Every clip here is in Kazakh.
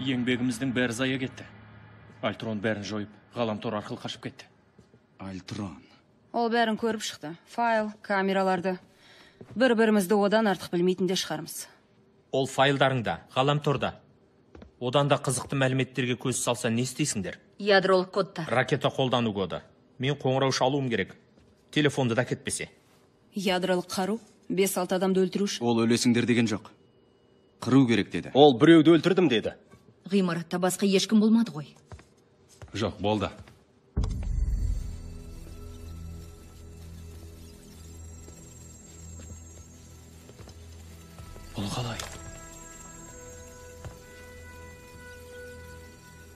Еңбегіміздің бәрі зая кетті. Альтрон бәрін жойып, ғаламтор арқылы қашып кетті. Альтрон. Ол бәрін көріп шықты. Файл, камераларды. Бір-бірімізді одан артық білмейтін де шығармыз. Ол файлдарыңда, ғаламторда. Одан да қызықты мәліметтерге көз салса не істейсіңдер? Ядролық кодтар. Ракета қолдану коды. Мен қоңырау шалуым керек. Телефонды да кетпесе. Ядролық қару 5-6 адамды өлтіру үшін. Ол өлесіңдер деген жоқ. Қыру керек деді. Ол біреуді өлтірдім деді. Ғимаратта басқа ешкім болмады ғой. Жоқ, болды. Бұл қалай?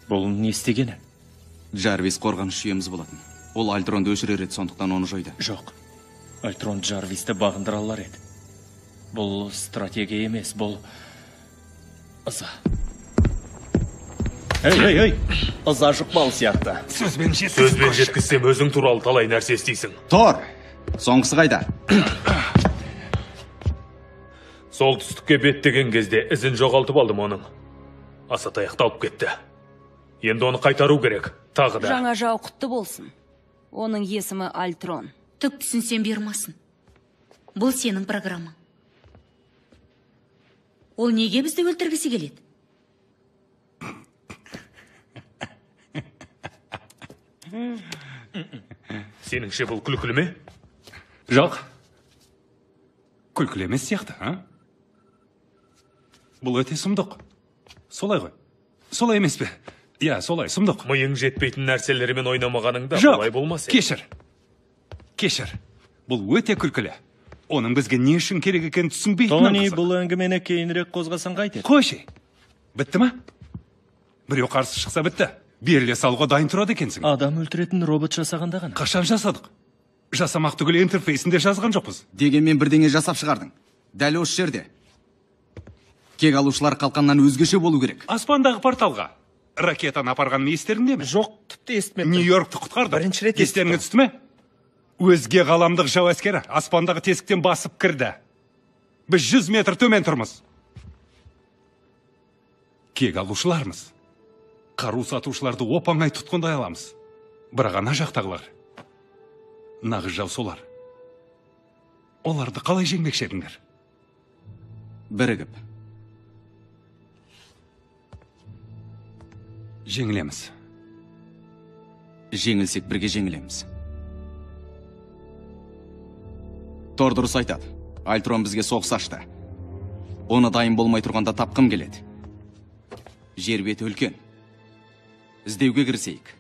Бұл не істегені? Джарвис қорғаныш жүйеміз болатын. Ол Альтронды өшірер еді, сондықтан оны жойды. Жоқ. Альтрон Джарвисті бағындыра алар еді. Бұл стратегия емес, бұл ыза. Ей, ей, ей! Ыза жұқпалы сияқты. Сөзбен жеткізсем өзің туралы талай нәрсе істейсің. Тор! Соңғысы қайда? Солтүстікке беттеген кезде ізін жоғалтып алдым оның. Аса таяқты алып кетті. Енді оны қайтару керек. Тағы да. Жаңа жау құтты болсын. Оның есімі Альтрон. Түк түсінсем бермасын. Бұл сенің программаң. Ол неге бізді өлтіргісі келеді? Сеніңше бұл күлкілі ме? Жоқ. Күлкілі емес сияқты, а? Бұл өте сұмдық. Солай ғой. Солай емес пе? Иә, солай, сұмдық. Миың жетпейтін нәрселермен ойнамағаныңда бұлай болмас еді. Кешір. Кешір. Бұл өте күлкілі. Оның бізге не үшін керек екенін түсінбейтінім Тони, қызық. бұл әңгімені кейінірек қозғасаң қайтеді? Қойшы. Бітті ма? Біреу қарсы шықса бітті. Беріле салуға дайын тұрады екенсің. Адам өлтіретін робот жасағанда ғана. Қашан жасадық? Жасамақ түгіл интерфейсінде жазған жоқпыз. Дегенмен бірдеңе жасап шығардың. Дәл осы жерде. Кек алушылар қалқаннан өзгеше болу керек. Аспандағы порталға ракетаны апарғаным естеріңде ме? Жоқ, тіпті естімеппін. Нью-Йоркті құтқардық. Бірінші рет естіп Естеріңе түсті ме? Өзге ғаламдық жау әскері аспандағы тесіктен басып кірді. Біз 100 метр төмен тұрмыз. Кек алушылармыз. Қару сатушыларды оп-оңай тұтқындай аламыз. Бірақ ана жақтағылар, нағыз жау солар. Оларды қалай жеңмекші едіңдер? Бірігіп. Жеңілеміз. Жеңілсек бірге жеңілеміз. Тор дұрыс айтады. Альтрон бізге соғыс ашты. Оны дайын болмай тұрғанда тапқым келеді. Жер беті үлкен. Іздеуге кірісейік.